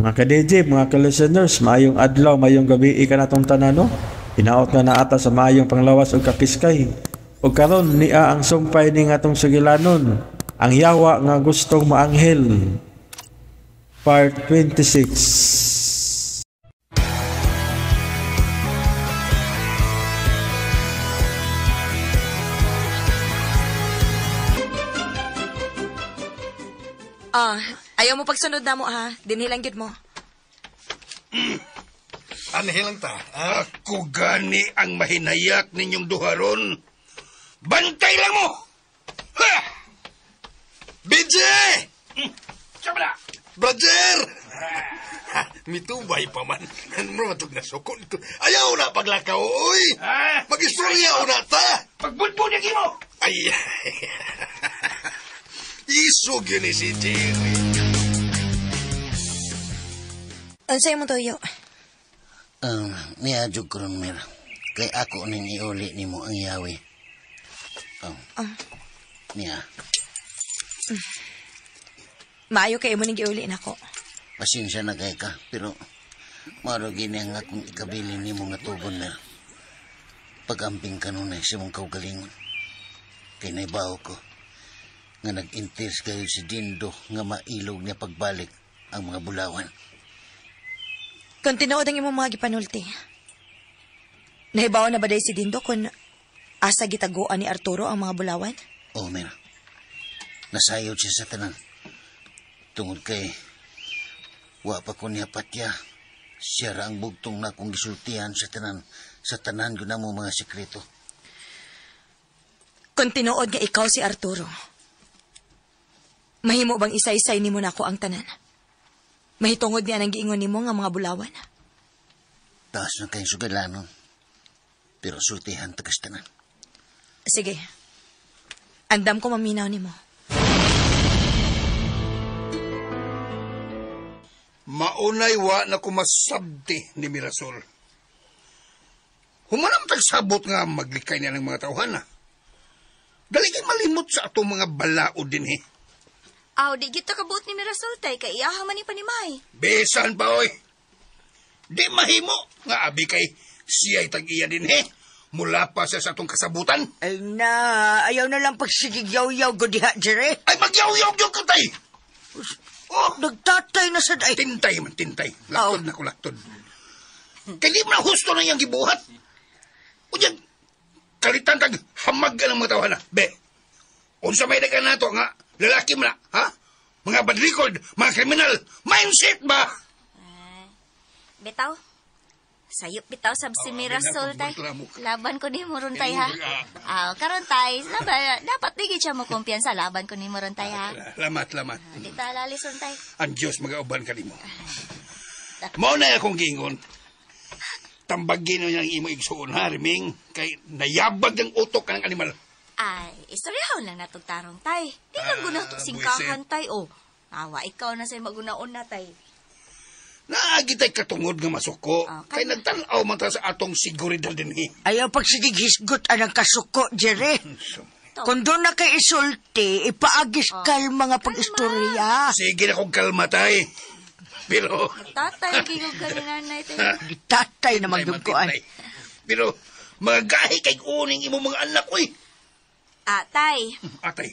Mga ka-DJ, mga ka-listeners, maayong adlaw, maayong gabi kanatong tanan, no? Hinaot nga naata sa maayong panglawas ug kapiskay. Ug karon nia ang sumpay ning atong sugilanon, ang yawa nga gustong maanghel. Part 26. Ah, ayaw mo pagsunod na mo ha. Dinhi lang gyud mo. Anhi lang ta. Ha? Ako gani ang mahinayak ninyong duharon. Bantay lang mo! Ha! BJ! Sama na! Brother! Mitubay pa man. Ano matug na suko nito. Ayaw na paglakaw, oy! Ha? Mag-istorya una ta! Pagbudbud yung imo! Ay! Isog yun ni si Jerry. Unsay mo tuyo? Niadjog ko ron, Mir. Kay ako ning iuli nimo ang yawi. Niya, Maayo kay imo ning giuli nako. Pasensya na kay ka, pero maro gini ang akong ikabili nimo nga tugon, Mir. Pag-amping kanunay sa mong kaugalingon. Kay naibaw ko nga nag-interes kayo si Dindo nga mailog niya pagbalik ang mga bulawan. Kung tinuod ang imong mga gipanulti. Nahibaw na ba day si Dindo kung asa gitaguan ni Arturo ang mga bulawan? Oh, Mir. Nasayod siya sa tanan. Tungod kay wa pa ko niya patya. Siya ra ang bugtong na akong gisultihan sa tanan. Sa tanan ko na mo mga sekreto. Kung tinuod nga ikaw si Arturo, mahimo bang isa-isay nimo nako ang tanan? Mahitungod niya ang giingon nimo nga mga bulawan? Taas na kayong sugalanon. Pero sultihan tagas tanan. Sige. Andam ko maminaw nimo. Maunay wa na kumasabti ni Mirasol. Humanam tagsabot nga maglikay niya ng mga tauhan na. Dali kay malimot sa atong mga balaod din eh. Aw, di kita kabuot ni Mirasol tay, kay iyaha man ni panimay. Besan pa oy. Di mahimo nga abi kay siya'y tag-iya din eh. Mula pa siya sa atong kasabutan. Ay na, ayaw na lang pagsigigyaw-yaw ko diha, Jerry. Ay magyaw-yaw gyud ka tay. Oh, Nagtatay na sad ay. Tintay man, tintay. Laktod na ko, laktod. Kay di mo na husto na iyang gibuhat. Unya, kalitan kag hamag ka ng mga tawana. Be, unsa may dagan nato nga, lalaki mo na, ha? Mga bad record, mga kriminal, mindset ba? Bitaw. Sayop bitaw sab si Oh, Mirasol tay. reklamo ka. Laban ko nimo ron tay ha. Aw, karon tay, laban, dapat di gid siya mo kumpiyansa laban ko nimo ron tay ha. Lamat, lamat. Di ta lalison tay. Ang Diyos mag-auban ka nimo. Mao na akong giingon. Tambagin na ang imo igsuon ha, Riming. Kay nayabag ang utok ka ng animal. Ay, istoryahon lang natog tarong tay. Di lang Ah, guna to singkahan tay oh. Awa, ikaw na say magunaon na tay. Naagi tay katungod nga masuko. Ah, Kay nagtan-aw man ta sa atong siguridad din eh. Ayaw pagsigighisgot anang kasuko, Jerry. Kung doon na kay isulti, ipaagis kalma nga pag-istorya. Sige na kong kalma tay. Pero... Tatay, gigog ka ni nanay tay. Gitatay na Tay, magdugkuan. matintay. Pero magahi kay uning imong mga anak oy. Ah, tay. Atay.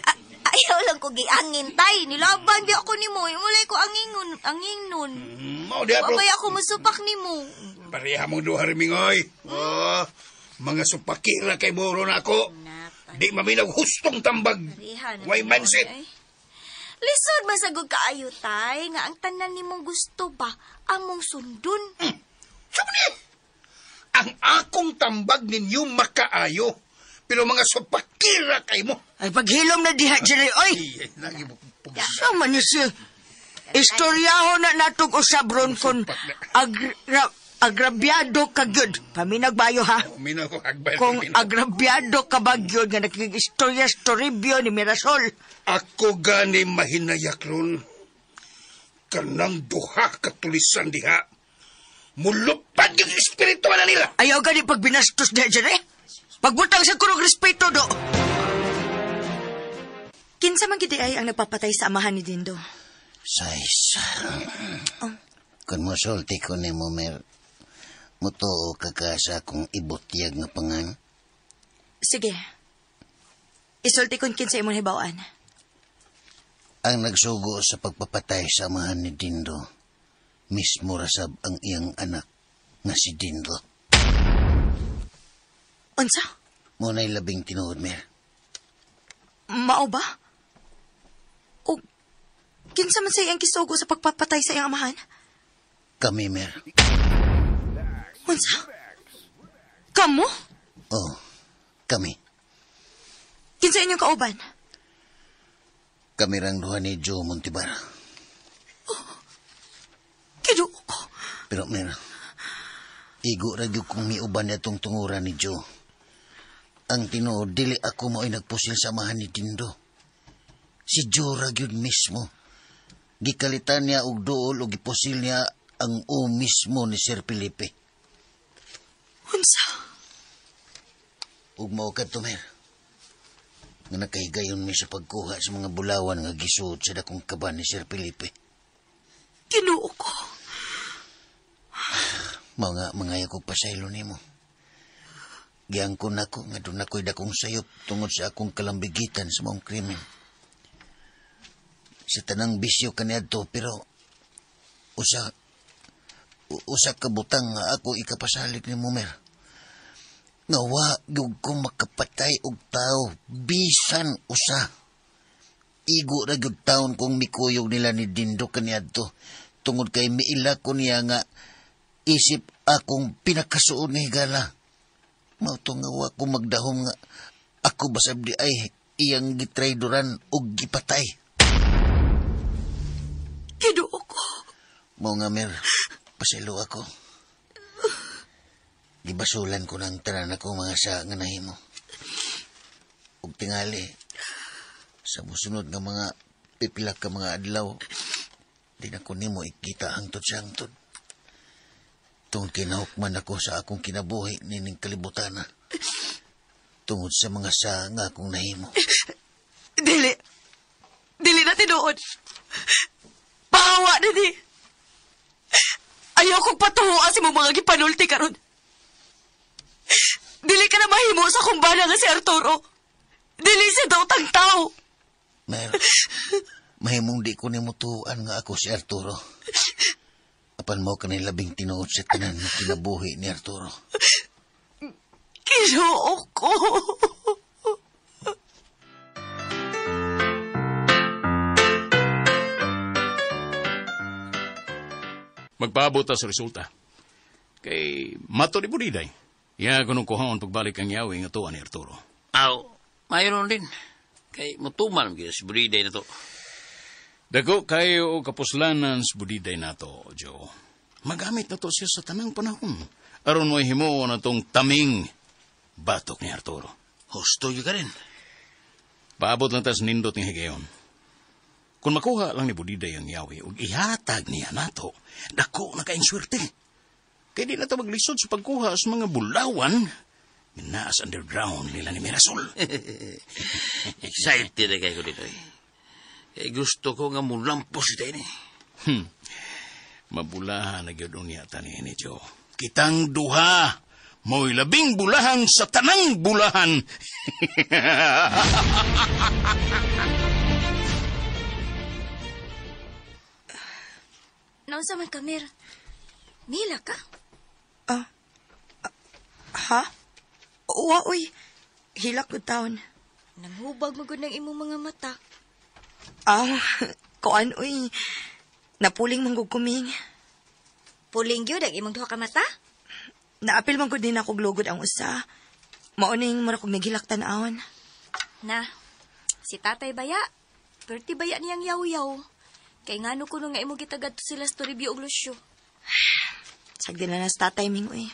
Ah, ayaw lang ko giangin tay. Nilaban di ako nimo. Mulay ko angingon, angin nun. Mao di bro. Wabay ako musupak nimo. Pareha mong duha Rimingoy. Oh, mga supakira kay moro na ako. Di maminaw hustong tambag. Pareha na Way tinuod, mindset. ay. Lisod man sagod kaayo tay nga ang tanan nimong gusto ba among sundon. Sama ni? Ang akong tambag ninyo makaayo. Pero mga supakira kay mo. Ay, paghilom na diha, Jerry. Oy! Ay, lagi mo Sama ni siya. Istoryahon na natog usab ron kung agrabyado ka gyud. Paminagbayo ha. Minaw ko agbay. Kung agrabyado ka ba gyud nga nakikistorya sa Toribio ni Mirasol. Ako gani mahinayak ron. Kanang duha katulisan diha. Mulupad yung espiritu na nila. Ayaw gani pag binastos diha, Jerry. Pagbutang sa kurog respeto do. Kinsa man gid ay ang nagpapatay sa amahan ni Dindo? Sais. Kung mosulti ko ni mo, Mer, mutuo ka ka sa akong ibutyag nga pangan? Sige. Isulti kon kinsa imong hibaw-an. Ang nagsugo sa pagpapatay sa amahan ni Dindo, mismo rasab ang iyang anak nga si Dindo. Unsa? Muna'y labing tinuod, Mer. Mao ba? O kinsa man sa iyang kisugo sa pagpapatay sa iyang amahan? Kami, Mer. Unsa? Kamo? Oh, kami. Kinsa inyong kauban? Kami rang duha ni Joe Montibar. Kinuo ko. Pero, Mer, igo ra gyud kong miuban atong tunguran ni Joe. Ang tinuod, dili ako mo'y nagpusil sa amahan ni Dindo. Si Joe ra gyud mismo. Gikalitan niya og duol og gipusil niya ang o mismo ni Sir Felipe. Unsa? Ug mao kadto, Mer. Nga nakahigayon mi sa pagkuha sa mga bulawan nga gisuot sa dakong kaban ni Sir Felipe. Kinuo ko. Mao nga mangayo kog pasaylo nimo. Giangkon nako nga doon ako'y dakong sayop tungod sa akong kalambigitan sa maong krimen. Sa tanang bisyo kaniadto pero usa usa ka butang nga ako ikapasalig ni Mer. Nga wa gyud ko makapatay og tawo bisan usa. Igo ra gyud taon kong mikuyog nila ni Dindo kaniadto tungod kay miila ko niya nga isip akong pinakasuod nga higala. Mao to nga wa ko magdahom nga ako basab di ay iyang gitraydoran og gipatay. Kinuo ko. Mao nga, Mer, pasaylo ako. Gibasulan ko ng tanan ako mga sa nga nahimo. Ug tingali, sa musunod nga mga pipila ka mga adlaw, di na ko nimo ikita hangtod sa hangtod. Tungod kinahukman ako sa akong kinabuhi nining kalibutana. Tungod sa mga sa nga akong nahimo. Dili. Dili na tinuod. Pahawa na di. Ayaw kong patuhuan sa imong mga gipanulti karon. Dili ka na mahimo sa akong bana nga si Arturo. Dili siya daw tang tao. Mer, mahimong di ko nimo tuan nga ako si Arturo. Apan mo ka labing tinuod sa tanan nga kinabuhi ni Arturo. Ginoo ko. Magpaabot ta sa resulta. Kay mato ni Budiday. Ya kunong kuhaon pagbalik ang yawi nga tuwa ni Arturo. Aw, mayroon din. Kay mutuman gyud si Budiday na to. Dako kayo og kapuslanan sa Budiday nato, Joe. Magamit na to siya sa tanang panahon. Aron mo'y himuon na tong taming batok ni Arturo. Husto gyud ka rin. Paabot lang tas nindot ng higayon. Kung makuha lang ni Budiday ang yawi ug ihatag niya nato, dako na kaayong swerte. Kaya di na ta maglisod sa pagkuha sa mga bulawan nga naa sa underground nila ni Mirasol. Excited na kayo dito. Kay gusto ko nga mulampos ito ini. Mabulahan na gyud unya tani ni Joe. Kitang duha, mo'y labing bulahan sa tanang bulahan. Naunsa man ka, Mir? Mila ka? Ha? Wa, uy. Hilak ko taon. Nanghubag mo gud ng imong mga mata. Ah, kuan, uy. Napuling manggug kuming. Puling gyud ang imong duha ka mata? Naapil man gud din ako glugod ang usa. Mauning mura kog naghilak tan-awon. Na, si tatay baya. Perti baya niyang yaw-yaw. Kay ngano kuno nga imo gitagad to sila sa Toribio ug Lucio. Sagdi na sa tatay ming, uy.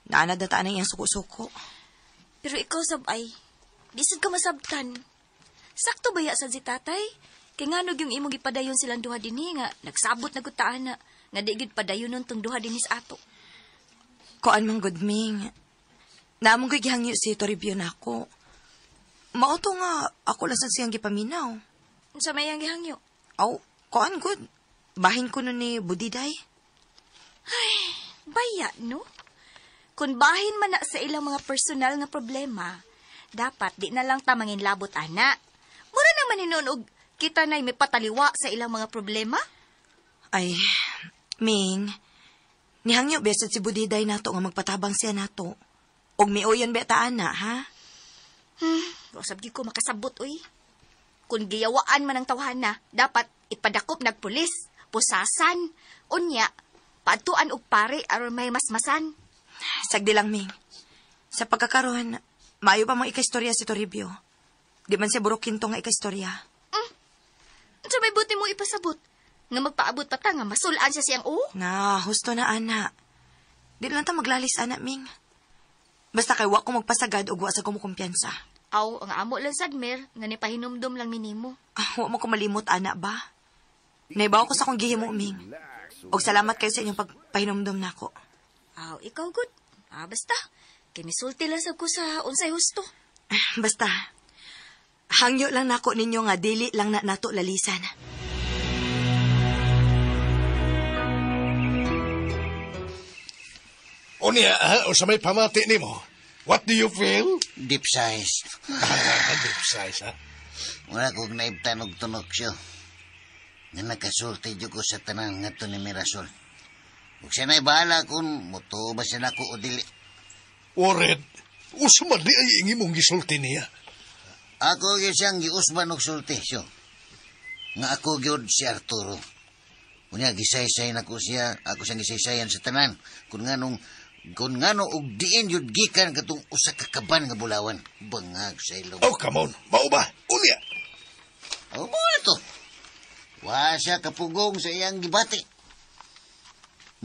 Naanad na taan ang iyang suko-suko. Pero ikaw sabay, di sad ka masabtan. Sakto baya sad si tatay? Kay ngano yung imong gipadayon silang duha dinhi nga nagsabot na gud ta ana nga di gyud padayon nun tong duha dinhi sa ato. Kuan man gud ming. Naamong ko'y gihangyo si Toribio nako. Mao to nga ako lang sad siyang gipaminaw. Unsa may iyang gihangyo? Aw, Kuan good. Bahin ko nun ni Budiday. Baya, no? Kung bahin man na sa ilang mga personal nga problema, dapat di na lang tamangin labot, ana. Mura naman hinuon og kita na'y may pataliwa sa ilang mga problema. Ay, Ming, nihangyo besad si Budiday nato nga magpatabang siya nato. Og miuyon beta ana, ha? Usab gyud ko makasabot, uy. Kung giyawaan man ang tawhana, dapat ipadakop nagpulis, pusasan, unya, paadtuan og pare aron may masmasan. Sagdi lang, Ming. Sa pagkakaroon, maayo pa mong ikaistorya si Toribio. Di man siya burukinto nga ikaistorya. Unsa may buti mo ipasabot? Nga magpaabot pa ta nga masulaan siya siyang oo? Na, husto na, ana. Di lang ta maglalis, ana, Ming. Basta kay wa ko magpasagad og wa sa kumukumpiyansa. Aw, ang amo lang sad Mer, nga ni pahinumdum lang minimo. Ah, wa mo ko malimot, ana ba? Naibaw ko sa akong gihimo, Ming. Og salamat kayo sa inyong pagpahinumdum nako. Aw, ikaw good. Ah, basta. Kay misulti lang sab ko sa unsay husto. Basta, hangyo lang nako ninyo nga dili lang na nato lalisan. Unya, ha? O sa may pamati nimo. What do you feel? Deep size. Deep size, ha? Wala kong naibtan og tunok siyo. Nga nakasulti dyan ko sa tanan nga to ni Mirasol. Ug siya na'y bahala kung mutuo ba siya nako o dili. Ored, usa man di ay ingi mong gisulti niya. Ako gyud siyang giusban og sulti siyo. Nga ako gyud si Arturo. Unya gisaysay nako siya, ako siyang gisaysayan sa tanan. Kung ngano og diin yun gikan katong usa ka kaban nga bulawan. Bangag sa ilong. Oh, come on. Mao ba? Unya. Oh, mao na to. Wa siya kapugong sa iyang gibati.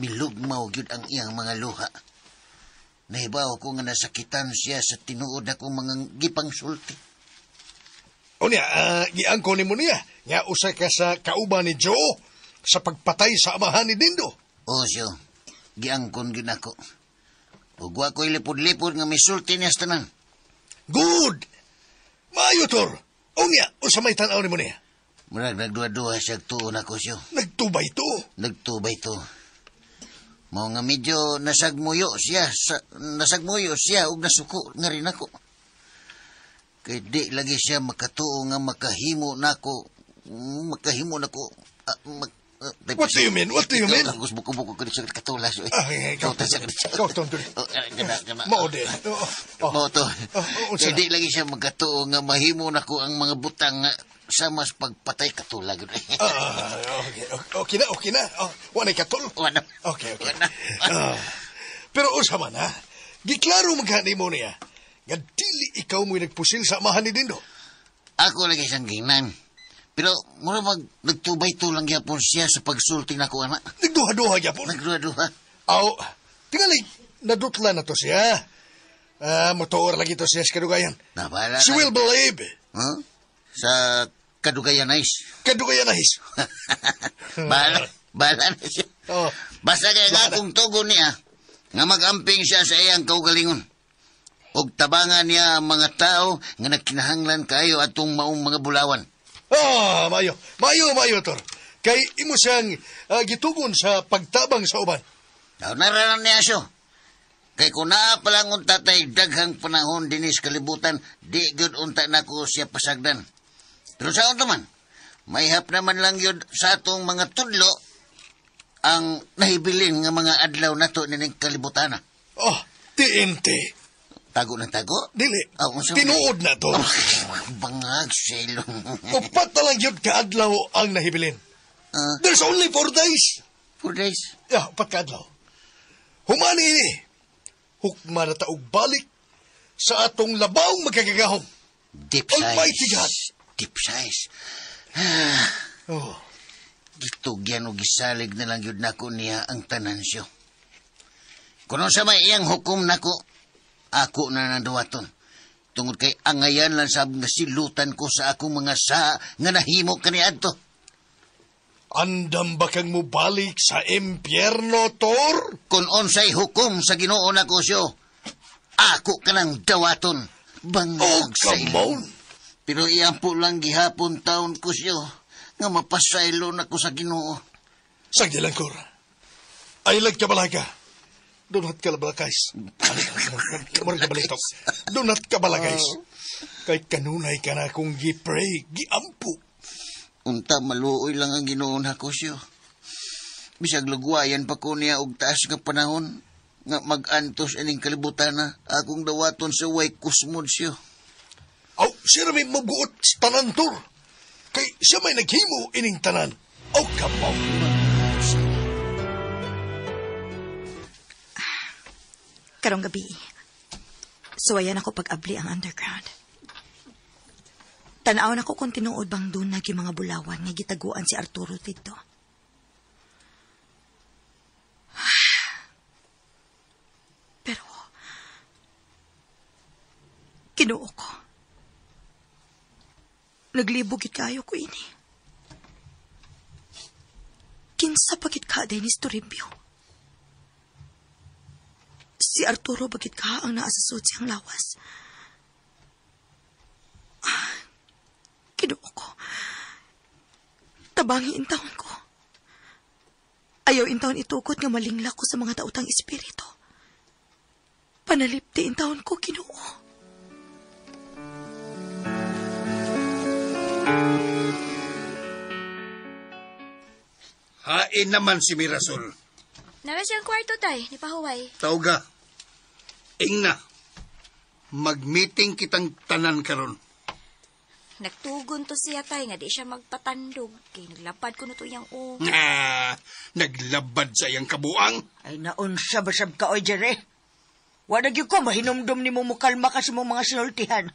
Milugmaw gyud ang iyang mga luha. Nahibaw ko nga nasakitan siya sa tinuod akong mga gipangsulti. Unya, giangko nimo niya nga usa ka sa kauban ni Joe sa pagpatay sa amahan ni Dindo. Oo, siyo. Giangkon gyud nako. Ug wa ko'y lipod-lipod nga misulti niya sa tanan. Good! Maayo, Tor. Unya, usa may tan-aw nimo niya. Murag nagduha-duha siya tuon ako siyo. Nagtubay to. Nagtubay to. Mao nga medyo nasagmuyo siya, nasagmuyo siya ug nasuko nga rin ako. Kay di lagi siya makatuo nga makahimo nako, makahimo nako. What do you mean? What do you mean? Ako buko-buko ko siya katulas. Ah, ikaw, ikaw, tonto. Gana. Mao din. Oo. Oh. Mao to. Oh, Kay di lagi siya makatuo nga mahimo nako ang mga butang nga sa mas pagpatay katulag. Ah, okay. Okay na, okay na. Oh, wala katul. Wala. Okay. Wala. Ah. Pero usa man, ha? Giklaro magkani mo niya. Nga dili ikaw mo'y nagpusil sa amahan ni Dindo. Ako lagi siyang ginan. Pero mura mag nagtubay tulang gyapon siya sa pagsulti nako ana. Nagduha-duha gyapon. Nagduha-duha. Aw, tingali, nadutla na to siya. Ah, motor lagi to siya sa kadugayan. Nabala She na. will believe. Huh? Sa kadugayan nice. Kadugayan nice. Bahala, bahala na siya. Oh. Basta kaya nga akong tugon niya, nga mag-amping siya sa iyang kaugalingon. Og tabangan niya ang mga tao nga nagkinahanglan kayo atong maong mga bulawan. Ah, mayo. Mayo, mayo, Tor. Kay imo siyang gitugon sa pagtabang sa uban. Daw naranan niya siya. Kay kung naa pa lang unta tay daghang panahon dinis kalibutan, di gyud unta nako siya pasagdan. Pero sa unta man, mayhap naman lang yun sa atong mga tudlo ang nahibilin nga mga adlaw nato nining kalibutan. Oh, TNT. Tago na tago? Dili. Oh, unsa man? Tinuod na to. Bangag silong. Upat na lang yun kaadlaw ang nahibilin. Ah, There's only 4 days. 4 days. Yeah, upat kaadlaw. Humani ini. Hukma na taog balik sa atong labawng magkagagahom. Deep size. Almighty God. Deep size. Oh. Gitugyan o gisalig na lang yun nako niya ang tanan siyo. Kuno sa may iyang hukom nako, ako na nanduwaton. Tungod kay angayan lang sab nga silutan ko sa akong mga saa nga nahimo kaniadto. Andam ba kang mubalik sa impyerno, Tor? Kung unsay hukom sa Ginoo nako siyo, ako kanang dawaton. Bangag Oh, sa come ilong. on. Pero iyang po lang gihapon taon ko siyo. Nga mapasaylo na ko sa Ginoo. Sagdi lang, Kor. Ay lag kabalaga. Do not kalabalakays. Murag kabalitok. Do not kabalakays. Kay kanunay ka na kung gi-pray, giampo. Unta maluoy lang ang Ginoo nako siyo. Bisag lugwayan pa ko niya og taas nga panahon nga mag-antos ining kalibutan na akong dawaton sa way kusmod siyo. Aw, siya may mabuot sa tanan, Tor. Kay siya may naghimo ining tanan. Aw, kamaw. Karong gabi, suwayan ako pag-abli ang underground. Tanaw na ko kung tinuod bang dunag yung mga bulawan nga gitaguan si Arturo dito. Pero, Kinuo ko. Naglibog gid kayo ko ini. Kinsa pagit ka, Dennis Toribio? Si Arturo bagit ka ang naa sa sud siyang lawas. Ah, Kinuo ko. Tabangi intawon ko. Ayaw intawon itukot nga malingla ko sa mga tautang espiritu. Panalipti intawon ko, Kinuo. Hain naman si Mirasol. Nara siyang kwarto, tay. Ni pahuway. Tawga. Ingna. Mag-meeting kitang tanan karon. Nagtugon to siya, tay, nga di siya magpatandog. Kay naglapad ko na to iyang o. Ah, naglabad sa iyang kabuang. Ay naunsa basab ka, oy, Jerry. Wala gyud ko mahinumdum ni mo mukalma ka sa mong mga sinultihan.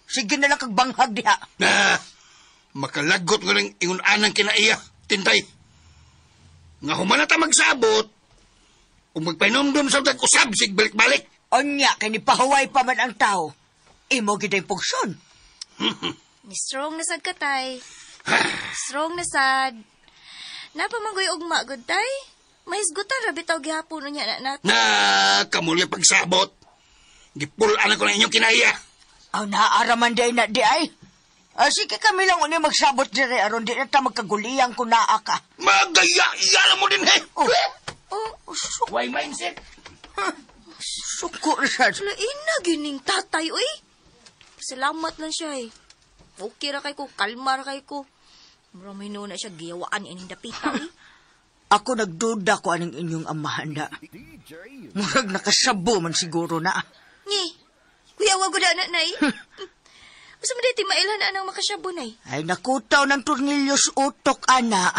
Sige na lang kag banghag diha. Na, makalagot ko ng ingon-anang kinaiya, Tintay. Nga humanata magsabot, kung magpahinumdum sa tag-usab, sig balik-balik. Onya, kay ni pahuway pa man ang tao. Imo gid ang pugson. Ni strong na sad ka, tay. Strong na sad. Napamanggoy ugma, gud, tay. Mahisgutan ra bitaw gihapon unya na nat. Na, kamulya pagsabot. Gipulaan ko na inyong kinaiya. Aw, naaaraman day na di ay. Ah, sige kami lang uni magsabot dire aron di na ta magkaguliyang kung naa ka. Magaya-iya na mo din, he. Oh, Oh, Why mindset? suko na sad. lain na gining tatay, uy. Salamat lang siya, eh. Okay ra kay ko, kalma ra kay ko. Mura may na siya giyawaan ining dapita, eh. Ako nagduda ko aning inyong amahan na. Murag nakasabo man siguro na. Ngi, kuya wa gud na nay. Usa man di mailhan na anang makasyabo nay. Ay nakutaw ng tornilyo sa utok, ana.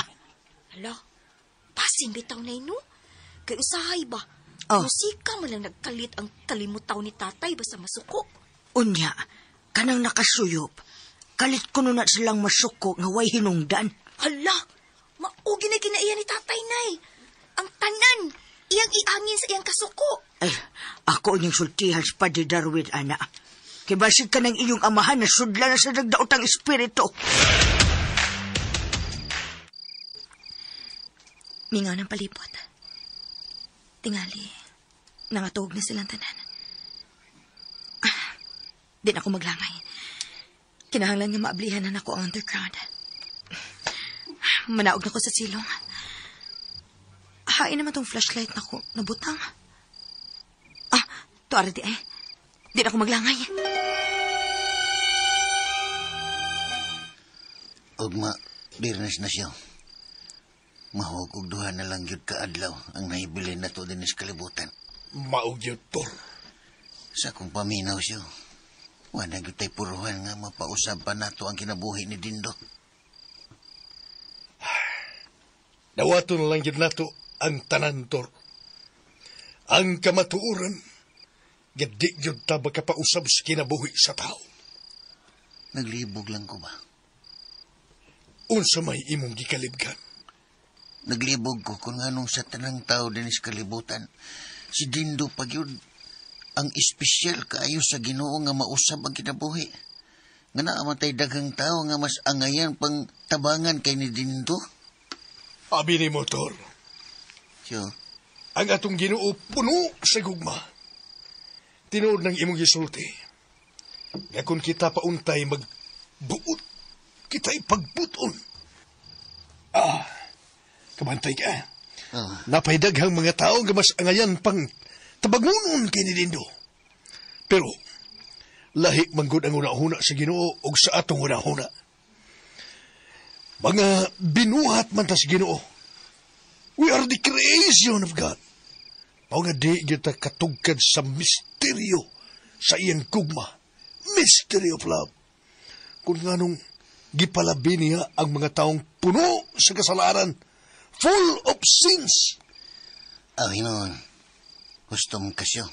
Hala, pasin bitaw nay no. Kay usahay ba? Oh. Musika man lang nagkalit ang kalimutaw ni tatay basta masuko. Unya, kanang nakasuyop. Kalit ko na silang masuko nga way hinungdan. Hala, maugi na kinaiya ni tatay nay. Ang tanan, iyang iangin sa iyang kasuko. Ay, ako inyong sultihan sa Padre Darwin, ana. Kay basig ka ng inyong amahan na sudla na sa nagdaotang espiritu. Mingaw ng palipot. Tingali, nangatuog na silang tanan. Ah, di na ako maglangay. Kinahanglan nga maablihan na nako ang underground. Manaog na ko sa silong. Hain naman tong flashlight nako, nabutang. Ah, tuara di ay. Di na ako maglangay. Ugma, Biyernes na siya. Mahuwag og duha na lang gyud ka adlaw ang nahibilin na to dinis kalibutan. Maog yun, Tor. Sa akong paminaw siya, wala gyud tay puruhan nga mapausab pa nato ang kinabuhi ni Dindo. Dawaton na lang yun nato ang tanan, Tor. Ang kamatuoran, gadi yun ta makapausab sa kinabuhi sa tao. Naglibog lang ko ba? Unsa may imong gikalibgan. Naglibog ko kung anong sa tanang tao dinis kalibutan. Si Dindo pag yun, ang espesyal kaayo sa Ginoo nga mausab ang kinabuhi. Nga naamatay daghang tao nga mas angayan pang tabangan kay ni Dindo. Abi ni mo, Tor. Siyo, Ang atong Ginoo puno sa gugma. Tinuod ng imong gisulti. Nga kung kita pauntay magbuot, kita ipagbuton. Kabantay ka. Oh. Napaydaghang mga tao nga mas angayan pang tabangunon kay ni Dindo. Pero, lahi manggod ang una-huna sa Ginoo og sa atong una-huna. Mga binuhat man ta sa Ginoo. We are the creation of God. Mao nga di gyud ta katugkad sa misteryo sa iyang gugma. Mystery of love. Kung nganong gipalabi niya ang mga taong puno sa kasalanan, full of sins. Aw, hinuon. Gusto mong kasyo.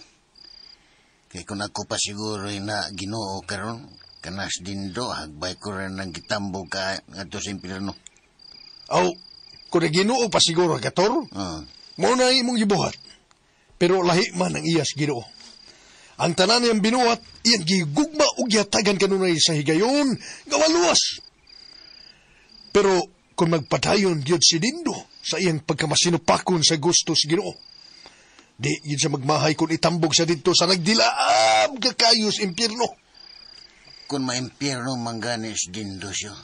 Kay kung ako pa siguro na Ginoo karon, kanas Dindo, hagbay ko rin ng gitambo ka ngadto sa impyerno. Aw, kung Ginoo pa siguro ka, Tor, mao na imong gibuhat. Pero lahi man ang iyas Ginoo. Ang tanan niyang binuhat, iyang gigugma ug gihatagan kanunay sa higayon nga maluwas. Pero kung magpadayon gyud si Dindo sa iyang pagkamasinupakon sa gusto sa Ginoo, di gyud siya magmahay kung itambog sa didto sa nagdilaab kakayo sa impyerno. Kung maimpyerno manggani si Dindo siya,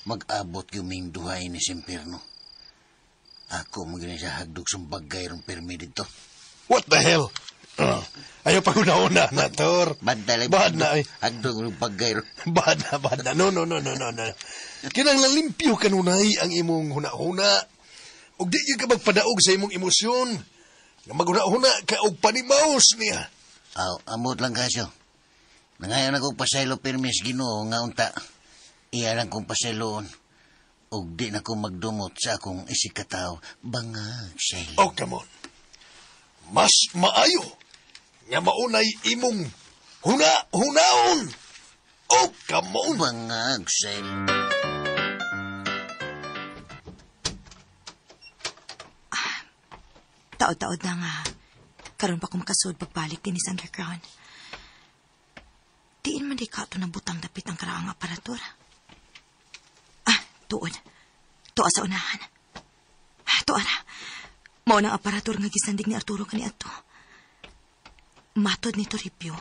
mag-abot yung ming duhay ni sa impyerno. Ako magini sa hagdog sa bagay rong pirmi dito. What the hell? Ayaw pa una-una na, Tor. Bad na. Bad na, eh. Hagdog rong bagay rong. Bad na, bad na. No, no, no, no, no, no. Kinahanglan limpyo kanunay ang imong huna-huna. Ug di gyud ka magpadaog sa imong emosyon. Nga maghuna-huna ka og panimaos niya. Aw, amot lang kasyo. Nangayon ako pasaylo pirmi sa Ginoo nga unta. Iya lang kong pasayloon. Ug di na ko magdumot sa akong isikataw. Bangag, Shayla. Oh, come on. Mas maayo nga maunay imong huna-hunaon. Oh, come on. Bangag, Shayla. Taod-taod na nga. Karon pa ko makasud pagbalik din sa underground. Diin man di ka ito ng butang dapit ang karaang aparatura. Ah, tuod. Tuwa sa unahan. Ah, tuwa na. Mao nang aparatur nga gisandig ni Arturo kani adto. Matod ni Toribio,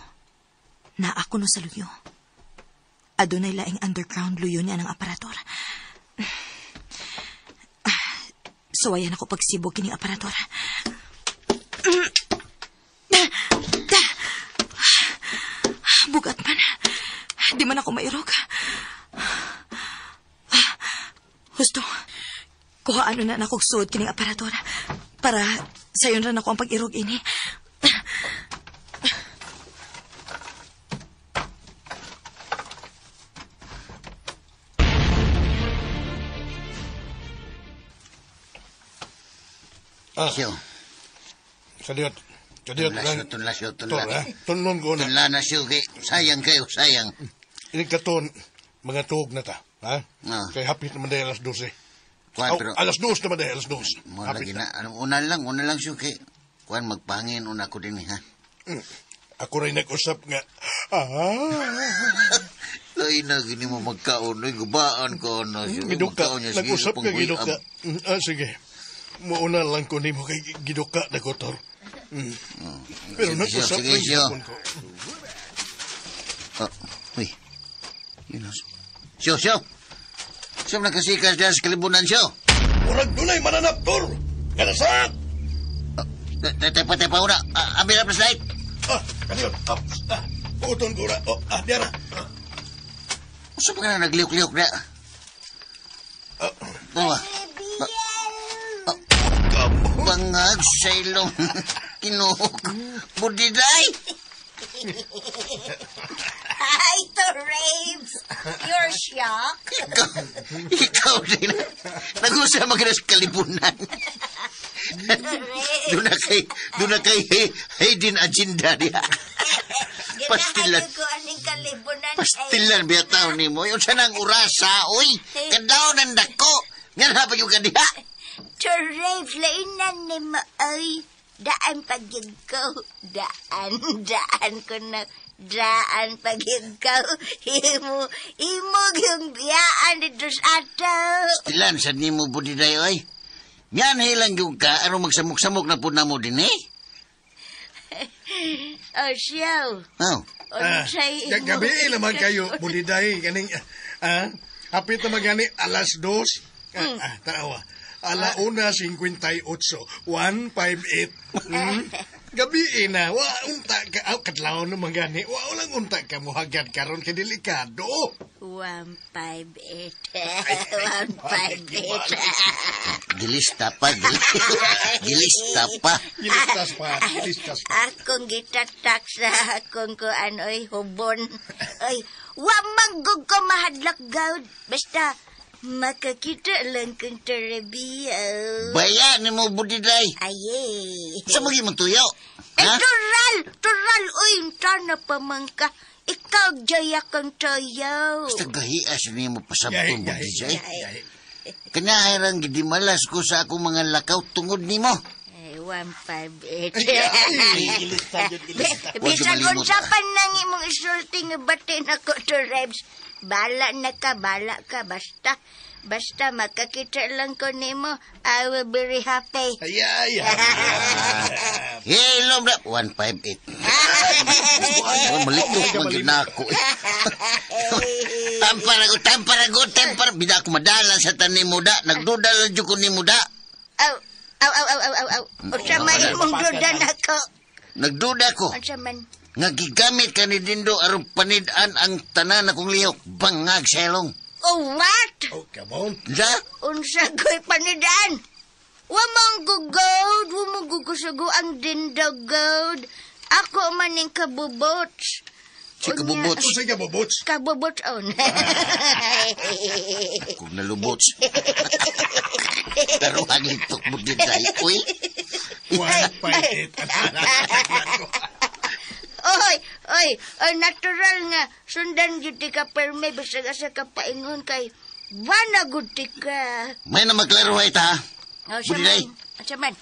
na ako no sa luyo. Adunay laing underground luyo niya ng aparator. Ah, suwayan ako pagsibog kining aparator. Bugat man. Di man ako mairog. Ah, husto. Kuhaan na na akong suod kining aparator. Para sayon ra nako ang pag-irog ini. Ah. Siyo. Sadiot. Sadiot Tunla, lang. siyo, tunla, siyo, tunla. Tor, ha? Tunlon ko na. Tunla na siyo, kay sayang kayo, sayang. Ini katon, mga tuog na ta. Ha? Ah. Kay hapit naman dahil 12:00. Kwatro. Oh, 2:00 naman dahil, 2:00. Mo Hapit lagi na. Ano, una lang siyo, kay kuan magpangin, una ko din, ha? Ako rin nag-usap nga. Ah. Lain na, gini mo magkaon, oy, gubaan ko, no, siyo. Giduka. Magkaon niya, sige, Nag-usap ka, panghuy-ab. giduka. Ah, sige. Muuna lang ko nimo kay giduka na ko, Tor. Pero Sige, nag-usap sige, lang siyo. gihapon ko. Oh, uy. Yun na. Siyo, siyo. Siyo nakasikas dyan sa kalibunan, siyo. Murag dunay mananap, Tor. Nga nasak! Tepa, tepa, una. Ah, ambil na flashlight. Ah, kaniyon. Ah, ah, puton ko na. Oh, ah, diara. Ah, Usa pa ka na nagliyok-liyok na. Ah. Tawa. Bangag sa ilong. Kinuhok. Budiday! Hi, Torabes! You're shocked? Ikaw din. Nag-usap ka na sa kalibunan. Doon na kay Hayden agenda niya. Pastilan. Ganahan ko aning kalibunan. Pastilan biya tao ni mo. Yung sanang urasa, uy. Kadaw ng dako. Nga na pa yung kaniya. Torabes, lainan ni mo, ay. Daan pagyud ko. Daan, daan ko na. Daan pagyud ko. Imo, imo yung biyaan dito sa ato. Pastilan sa nimo budiday, oy. Yan hilang yung ka, aron magsamok-samok na po na mo din, eh. Oh, siyaw. Oh. Unsay imo. Gabi naman kayo, budiday. Kaning, ah, hapit naman gani, 2:00. Tanawa. 1:58, 158. Gabi na, wa unta ka, aw, kadlaw naman gani. Wa lang unta ka muhagad karon kay delikado. 158. 158. Gilista pa, gilista pa. Gilistas pa, gilistas pa. Akong gitatak sa akong kuan, oy, hubon. Oy, wa manggug ko mahadlok gawd. Basta, makakita lang kong Toribio. Baya ni mo, Budiday. Aye. Sa magi mong tuyo? Eh, Ha? tural! Tural! Uy, tana pa man ka. Ikaw, jaya kang tayo. Basta gahias niya mo pasabtong, Gahi, gahi, Budiday. gahi. Kanahirang gidimalas ko sa akong mga lakaw tungod nimo. Eh, 158. Gilista, yun, gilista. Huwag Bisan malimot, unsa ah. pa nang imong isulti nga bati nako to Rebs. Bala na ka, bala ka. Basta, basta makakita lang ko nimo. I will be very happy. Ay, ay, ay. Hello, bra. 158. Oh, malikot man gyud na ako. Eh. Tampar ako, tampar ako, tampar. Bida ako madala sa tanim mo da. Nagduda lang jud ko nimo da. Aw, aw, aw, aw, aw, aw, aw. Unsa man imong duda nako? Nagduda ko. Unsa man? Nga gigamit ka ni Dindo aron panid-an ang tanan akong lihok. Bangag sa ilong. Oh, what? Oh, come on. Da? Unsa ko'y panidaan? Wa man gugod, wa man gugusugo ang dindagod. Ako man ning kabubot. Si kabubot. Unsay ka bobots? Kabubot on. Kung nalubot. Pero ang litok mo din dahil. Uy, 158. Oy, oy, oy, natural nga. Sundan gyud ti ka perme bisag asa ka paingon kay bana gud ti ka. May na maglaro ay ta. Oh, siya Budiday. man. Siya man.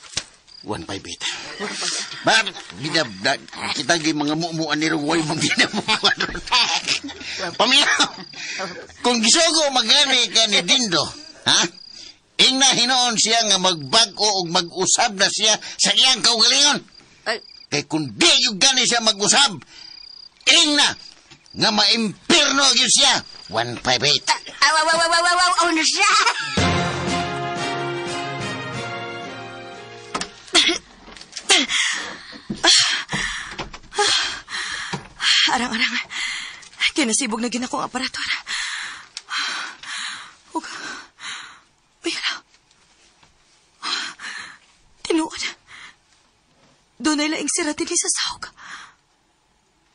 158. Ba, gina, da, kita gi mga mumuan ni Rugoy mong ginamuan. Paminaw, kung gisugo magani ka ni Dindo, ha? Ingna hinoon siya nga magbag-o og mag-usab na siya sa iyang kaugalingon. Ay, Kay kung di yung gani siya mag-usab, ingna nga maimpirno gyud siya. 158. aw, aw, aw, aw, aw, aw, aw, ano siya? Arang-arang. Kinasibog na gina kong aparato. Ug. Uy, hala. Tinuod. Doon ay laing sira dinhi sa sahog.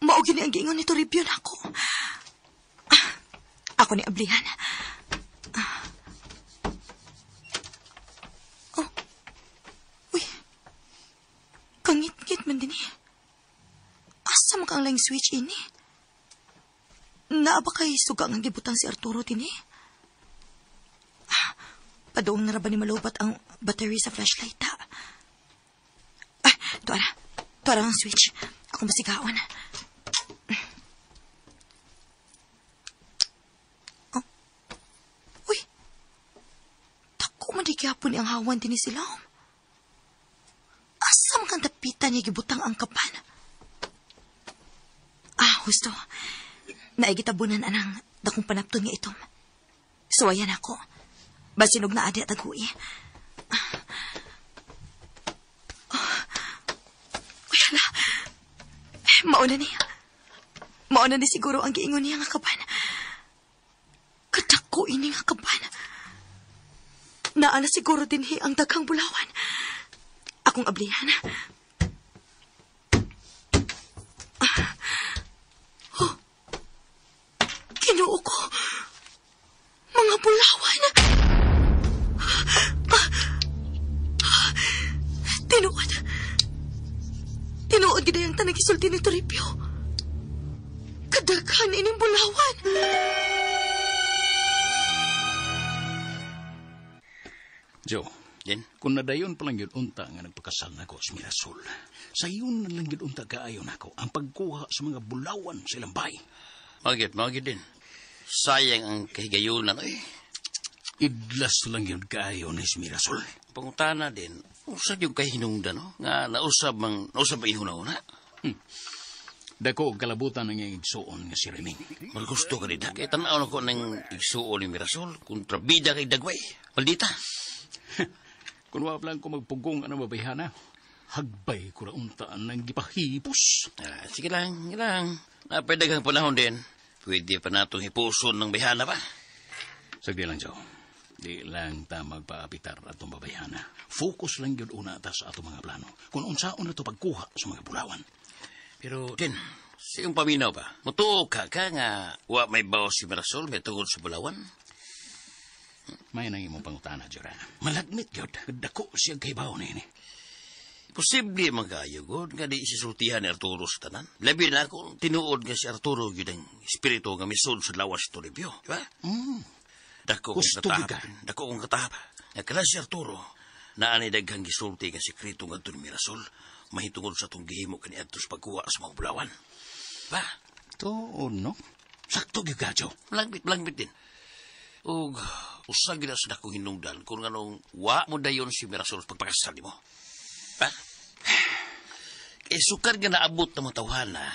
Mao gini ang giingon ni Toribio nako. Ako ni ablihan. Oh. Uy. Kangit-ngit man din eh. Asa man ka ang laing switch ini? Naa ba kay suga nga gibutang si Arturo din eh? Padoong na ra ba ni malubat ang battery sa flashlight ta? Ah, tuara. Tuara ang switch. Ako masigaon. Oh. Uy. Dako man di gyapon ang hawan din ni sila. Asa man kang dapitan niya gibutang ang kapan? Ah, husto. Naigitabunan anang dakong panapton nga itom. Suwayan ako. Basinog na adi at agui. Uy, hala. Mauna niya. Mauna ni siguro ang giingon niya nga kaban. Kadako ini nga kaban. Naala siguro dinhi ang daghang bulawan. Akong ablihan. Oh. Ginoo ko. Mga bulawan. Tinuod. Tinuod gid ang tanang gisulti ni Toribio. Kadaghan ining bulawan. Joe, Jen? Kung nadayon pa lang yun unta nga nagpakasal na ko sa Mirasol, sa iyon na lang yun unta kaayo nako ang pagkuha sa mga bulawan sa ilang bay. Magyot, magyot din. Sayang ang kahigayunan, oy. Idlas lang yun kaayo ni Mirasol. Pangutana din, usab yung kay hinungdan, no? Nga nausab mang, nausab ang ihuna-una. Dako og kalabutan ang iyang igsuon nga si Reming. Malgusto ka nida. Kaya tanaw na ko ng igsuon ni Mirasol. Kontrabida kay Dagway. Maldita. Kung wa lang ko magpugong ang babayhana, hagbay ko ra unta ang gipahipos. Ah, sige lang, sige lang. Napay daghang panahon din. Pwede pa natong hipuson ng bayhana ba? Sagdi lang, Joe. Di lang ta magpaapitar atong babayhana. Focus lang yun una ta sa atong mga plano. Kung unsaon na to pagkuha sa mga bulawan. Pero, din, sa iyong paminaw ba? Mutuo ka ka nga wa may bawas si Mirasol may tungod sa bulawan? May nang imong pangutana, Jora. Malagmit yun. Dako siya kay bawo na ini. Posible magayo, God, nga di isisultihan ni Arturo sa tanan. Labi na akong tinuod nga si Arturo yun ang espiritu nga misud sa lawas ni Toribio. Di ba? Mm. Dako kong Gusto katahap. ka. Dako kong katahap. Nga kala si Arturo, naanay daghang gisulti nga sekreto nga ni Mirasol, mahitungod sa itong gihimo kaniadto sa pagkuha sa mga bulawan. Ba? Tuon, no? Sakto gyud ka, Joe. Malagmit, malagmit din. Ug usag na sa dakong hinungdan kung anong wa mo dayon si Mirasol pagpakasal nimo. Ba? Kay sukar nga naabot ng mga tawhana,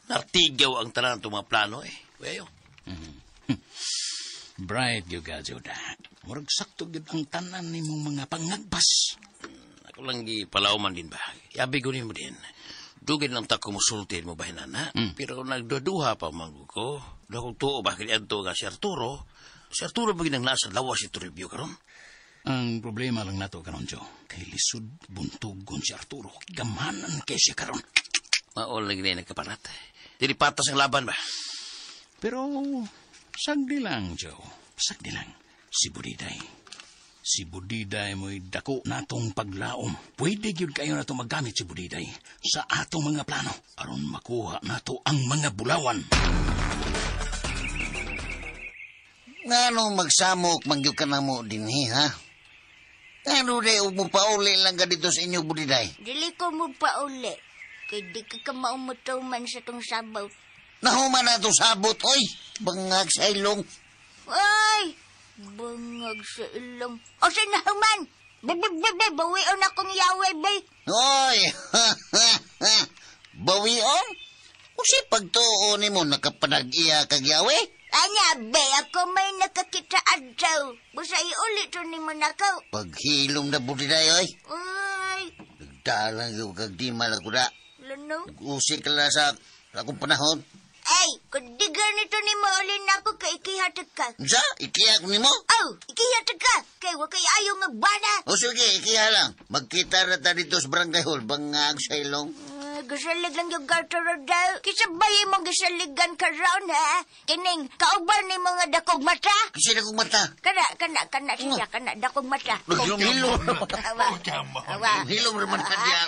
nartigaw ang tanan itong mga plano eh. Wayo. Bright gyud ka, Joe. Murag sakto gyud ang tanan nimong mga pangagbas. Ako lang gipalauman din ba? Yabi ko nimo din. Dugin lang ta kumusulti mo ba hinana? Pero nagduduha pa man ko. Dakong tuo ba kini adto nga si Arturo? Si Arturo ba ginang nasa lawas si Toribio karon? Ang problema lang nato karon, Joe, kay lisod buntugon si Arturo. Gamhanan kay siya karon. Mao lagi na nagkaparat. Dili patas ang laban ba? Pero sagdi lang, Joe. Sagdi lang. Si Budiday. Si Budiday mo'y dako natong paglaom. Pwede gyud kayo nato maggamit si Budiday sa atong mga plano aron makuha nato ang mga bulawan. Ngano magsamok mangyud ka na mo dinhi, ha? Ngano day ug mo pauli lang ka dito sa inyo, Budiday? Dili ko mo pauli. Kay di ka kamaumutaw man sa tong sabaw. Nahuman na itong sabot, oy! Bangag sa ilong. Ay! Bangag sa ilong. O sa nahuman! Be, bawion akong yawe, be. Oy! Bawion? O si pagtuo ni mo nakapanag-iya kag yawe? Anya, be, ako may nakakita adlaw. Busa iulit to ni mo nakaw. Paghilom na Budiday, oy! Ay, Nagdalang yung kag di malakuda. lano. Nag-usik ka lang sa akong panahon. Ay, kung di ganito ni mo ulin ako kay ikihatag ka. Unsa? Ikiha ko nimo? Oh, ikihatag ka. Kay wa kay ayaw nga bana. O sige, ikiha lang. Magkita na ta dito sa barangay hall. Bangag sa ilong. Gisalig lang yung gartero daw. Kisa ba imong gisaligan ka raon, ha? Kining, kauban ni mga dakog mata? Kasi na kong mata. Kana, kana, kana siya, kana, dakog mata. Naghilom-hilom. Awa. Oh, come on. Awa. Hilom raman ka diya.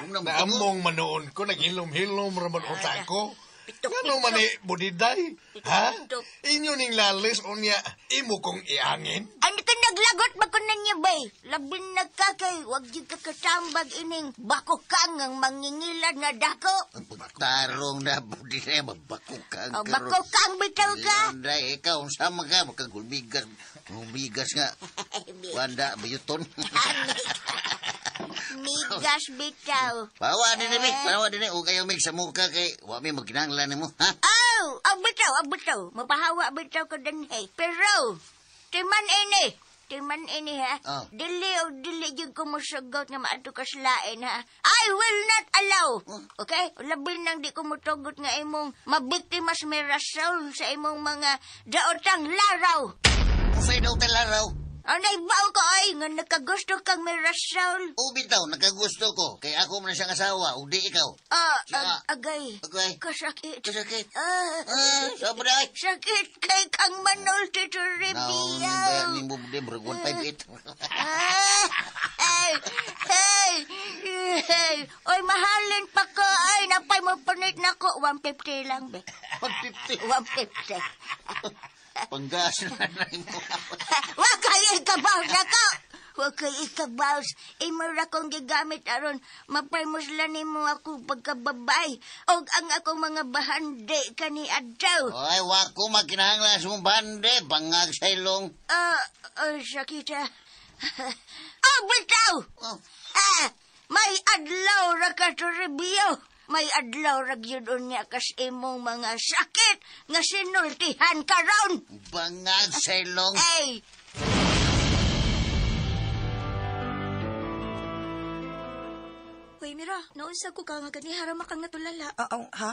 Naamong manoon ko, naghilom-hilom raman uta ko. Pitok, Ngano man ni Budiday? Ha? Pitok. Inyo ning lalis unya imo kong iangin? Ano ka naglagot ba ko na niya, bay? Labin na ka kay, wag di ka katambag ining bako kang ang mangingilad na dako. Ang pagtarong na Budiday, mabako ka. O, bako kang bitaw ka. Landay, ikaw, sama ka, makagulbigas. Humigas nga. Wanda, bayuton. Migas bitaw. Pawa din ni Mick, pawa din ni. O kayo, Mick, sa muka kay, wa mi magkinahanglan nimo, ha? Oh, ang bitaw, ang bitaw. Mapahawa bitaw ko din, hey. Pero, timan ini. Timan ini, ha? Oh. Dili o dili yung kumusugot nga maadto ka sa lain, ha? I will not allow. Okay? Labi nang di ko mutugot nga imong mabiktima sa Mirasol sa imong mga daotang laraw. Usay daw talaraw. Ang naibaw ko ay nga nakagusto kang Mirasol. O bitaw, nakagusto ko. Kay ako man siyang asawa, o di ikaw. Ah, Siya. agay. Agay. Kasakit. Kasakit. Ah, Ah, sobra ay. sakit kay kang Manol Tito Naon, Rebio. ba ni mo di, murag 158. Ah, ay, hey, hey. Oy, mahalin pa ko. Ay, napay mo punit na ko. 150 lang, be. 150. 150. Panggas na na mo. Wa kayo ikabaw na ko. Wa kayo ikabaw. Imura kong gigamit aron mapaymuslan nimo ako pagkababay. Og ang akong mga bahande kani adlaw. Ay, wako magkinahanglan sa mong bande, bangag sa ilong. Ah, sakit ah. Oh, bitaw! Oh. Ah, may adlaw ra ka to review. May adlaw ra gyud unya kas imong mga sakit nga sinultihan karon. Bangag sa ilong. Ay! Hoy, Mira, naunsa ko ka nga ganihara makang natulala. Oo, ha?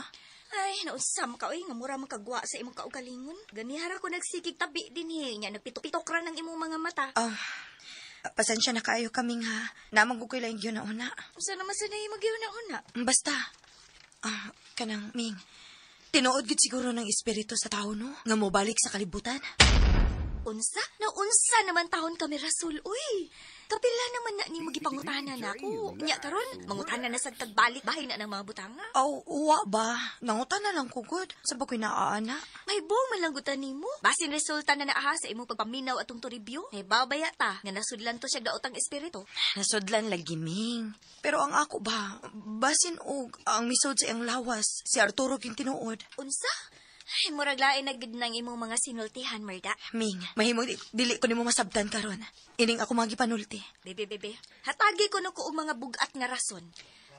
Ay, naunsa mo ka, oy, nga mura makagwa sa imong kaugalingon. Ganihara ko nagsigig tabi din eh. Nya, nagpitok-pitok ra ng imong mga mata. Oh, pasensya na kaayo kaming ha. Namang ko kay laing yun na una. Unsa naman sa nahi magyuna-una? Basta, kanang Ming, tinuod gid siguro ng espiritu sa tao, no? Nga mobalik sa kalibutan. Unsa? Naunsa naman taon kami, Rasul, uy. Kapila naman na ni magipangutana na ako. Nya karon, mangutana na sa tagbalik bahin na ng mga butanga. Aw, uwa ba? Nangutan na lang ko, good. Sa ba ko'y naaana? May buong malanggutan nimo. Basin resulta na naaha sa imong pagpaminaw atong Toribio. May babaya ta nga nasudlan to siya daotang espiritu. Nasudlan lagi, Ming. Pero ang ako ba, basin og ang misod sa iyang lawas, si Arturo king tinuod. Unsa? Ay, murag lain na gid nang imong mga sinultihan, Merda. Ming, mahimong dili ko nimo masabtan karon. Ining ako mga gipanulti. Bebe, bebe, hatagi ko no ko og mga bugat nga rason.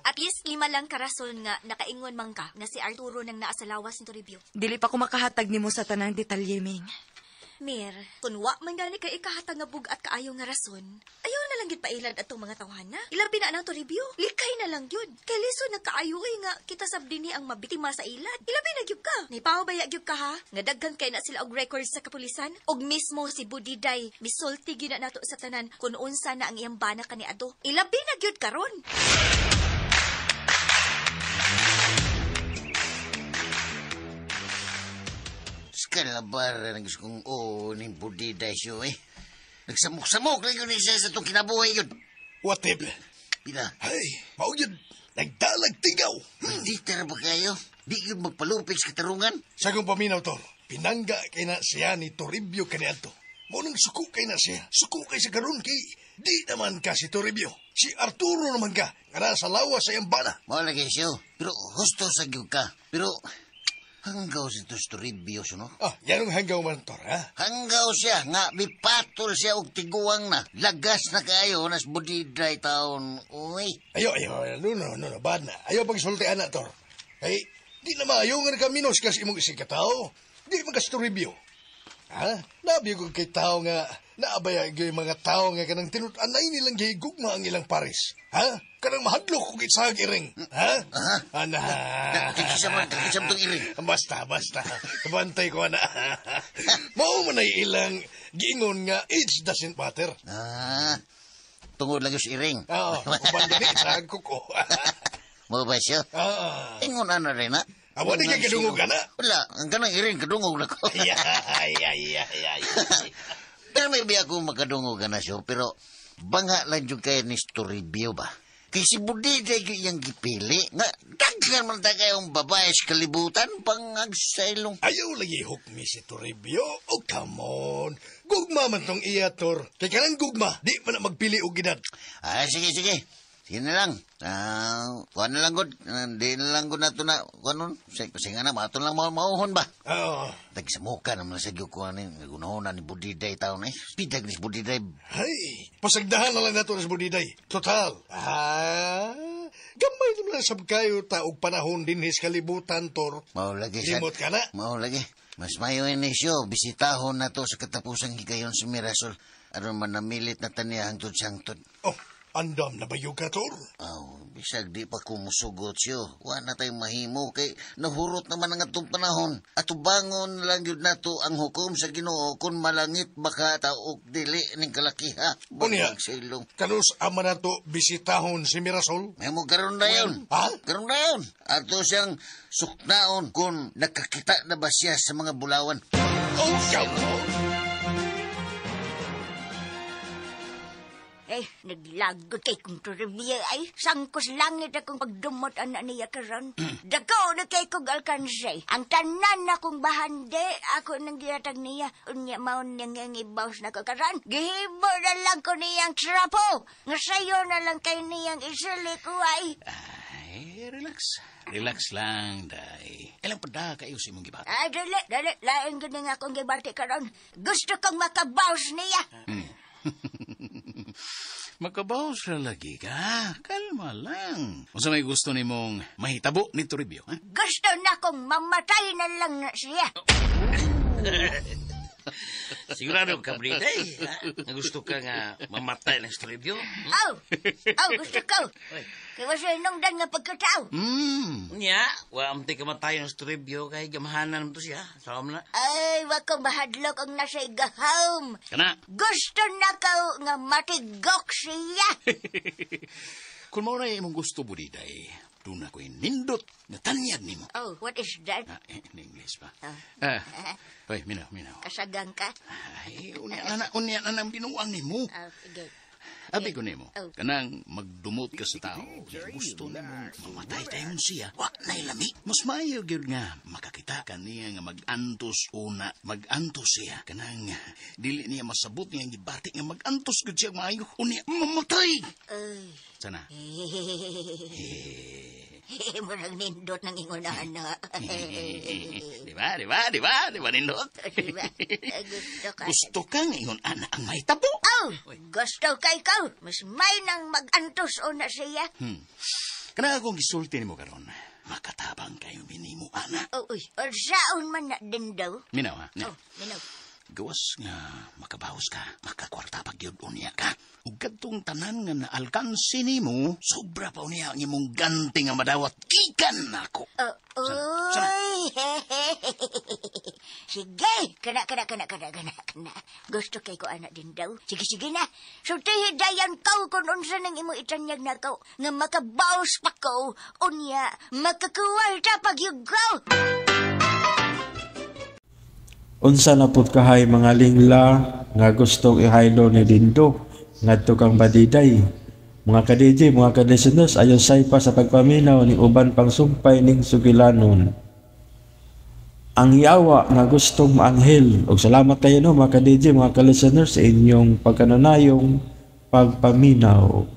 At least 5 lang ka rason nga nakaingon man ka nga si Arturo nang naa sa lawas ni Toribio. Dili pa ko makahatag nimo sa tanang detalye, Ming. Mir, kun wa man gani kay ikahatag nga bugat kaayo nga rason, ayaw na lang gid pailad atong mga tawhana. Ilabi na ang Toribio, likay na lang gyud. Kay lisod na kaayo oy nga kita sab dinhi ang mabiktima sa ilad. Ilabi na gyud ka. Nipawbaya gyud ka ha. Nga daghan kay na sila og records sa kapulisan. Og mismo si Budiday misulti gyud na nato sa tanan kun unsa na ang iyang bana kaniadto. Ilabi na gyud karon. Kalabar na gusto kong oo ni Budiday siyo eh. Nagsamok-samok lang yun siya sa itong kinabuhay yun. What if? Pila? Ay, mao yun. Nagdalag tigaw. Hindi tara ba kayo? Di yun magpalupig sa katarungan? Sa akong paminaw, Tor, pinangga kay na siya ni Toribio kaniadto. Mao nang suko kay na siya. Suko kay sa karon kay di naman ka si Toribio. Si Arturo naman ka. Nga nasa lawas sa iyang bana. Mao lagi siyo. Pero husto sa gyud ka. Pero hanggaw si Toribio, no? Ah, yan ang hanggaw man, Tor, ha? Hanggaw siya, nga, mipatol siya og tiguang na. Lagas na kayo, nas Budiday taon. Uy. Ayo, ayo, no, no, no, bad na. Ayaw pagsultian na, Tor. Ay, di na maayo nga nakaminos kasi imong isig katao. Di man kasi Toribio. Ha? Nabi ko kay tao nga, naabaya yung mga tao nga kanang tinut-anay nilang gihigugma ang ilang pares. Ha? Kanang mahadlok kung itsag iring. Ha? Ana. Kakisam tong iring. Basta. Bantay ko, ana. Mao man ay ilang giingon nga age doesn't matter. Ah, tungod lang yung iring. Oo, uban gani, itsag ko ko. Mo ba siya? Ah. Ingon ana rin, ha? Awa, di ka kadungog, ana? Wala, ang kanang iring kadungog na ko. Ay. Pero may biya akong makadungog na siya, pero bangha lang yung kaya ni Toribio ba? Kay si Budiday yung gipili, nga daghan man ta kayong babae sa kalibutan, pangag sa ilong. Ayaw lagi hukmi si Toribio. Oh, come on. Gugma man tong iya, Tor. Kay kanang gugma, di man na magpili og edad. Ay, sige. Sige na lang. Kuha na lang, God. Di na lang, God, nato na. Kuha nun. Sige na, mato lang mauhon ba? Oo. Tagsamuka naman sa gyud kuha ni gunahon na ni Budiday taon eh. Pidag ni Budiday. Ay, pasagdahan na lang nato ni Budiday. Total. Ah, gamay naman lang sab kayo ta og panahon din his kalibutan, Tor. Mao lagi. Limot ka na. Mao lagi. Mas mayo inisyo, bisitahon na to sa katapusang higayon si Mirasol. Aron manamilit na taniya hangtod siyangtod. Oh, andam na ba yung ka, Tor? Aw, bisag di pa kumusugot siyo. Wa na tayong mahimo kay nahurot naman ang atong panahon. Atubangon lang yun nato ang hukom sa Ginoo kung malangit baka taok dili ning kalakiha. Unya, Bangag sa ilong. kanus ama nato bisitahon si Mirasol? May mo karon na yun. Ha? Karon na yun. Ato siyang suknaon kung nakakita na ba siya sa mga bulawan. Oh, come on. Eh, naglagot kay kong Toribio ay. Sangkos langit akong pagdumot anak niya karon. Dako na kay kong alkanse. Ang tanan na kong bahande, ako nang gihatag niya. Unya maon niyang ang ibaws na ko karon. Gihimo na lang ko niyang trapo. Nga sayo na lang kay niyang isili ko ay. Ay, relax. Relax lang, day. Kailan pa da kayo sa imong gibat? Ay, dali, dali. Lain gini nga akong gibati karon. Gusto kong makabaws niya. Makabawas ra lagi ka. Kalma lang. Unsa may gusto nimong mahitabo ni Toribio, ha? Gusto na kong mamatay na lang na siya. Sigurado ka, Brita, eh. Ha? Nga gusto ka nga mamatay ng Toribio? Aw, aw, gusto ko. Kaya wasa nung dan nga pagkatao. Nya, wa amti ka matay ng Toribio kay gamahanan mo to siya. Sama na. Ay, wa ko mahadlok ang nasa igahom. Kana. Gusto na ko nga matigok siya. Kung mao na imong gusto, Budiday, doon na ko'y nindot nga tanyag nimo. Oh, what is that? Ah, in English pa. Ah, oy, minaw, minaw. Kasagang ka? Ay, unya na nang binuang nimo. Oh, sige. Abi ko nimo, Oh. kanang magdumot ka sa tao, gusto nimo mamatay tayon siya, wa na'y lami. Mas maayo gyud nga makakita kaniya nga mag-antos una, mag-antos siya. Kanang dili niya masabot niya gibati nga mag-antos gyud siya maayo, unya mamatay. Ay. Sana. Murag nindot ng ingunahan na. Di ba, di ba, di ba, di ba nindot? Di ba? Gusto ka. Gusto kang ingon ana ang mahitabo. Oh, gusto kay ka. Mas may nang mag-antos o na siya. Kana akong gisulti nimo karon, makatabang kayo minimo ana. Oh, uy. Saon man na din daw. Minaw ha. Na. Oh, minaw. Gawas nga makabawas ka, makakwarta pag yun unya ka. Ug kadtong tanan nga naalkansi nimo, sobra pa unya ang imong ganti nga madawat gikan nako. Oh, uy. Sige, kana, kana, kana, kana, kana, kana. Gusto kay ko anak din daw. Sige, sige na. Sultihi dayan kau kung unsa nang imo itanyag na kau nga makabawas pa ko, unya, makakuwarta pag yun ko. Unsa na pud kahay mga lingla nga gustong ihaylo ni Dindo ngadto kang Badiday. Mga ka-DJ, mga ka-listeners, ayon say pa sa pagpaminaw ni uban pang sumpay ning sugilanon. Ang yawa nga gustong maanghel. Og salamat kayo no mga ka-DJ, mga ka-listeners sa inyong pagkanunayong pagpaminaw.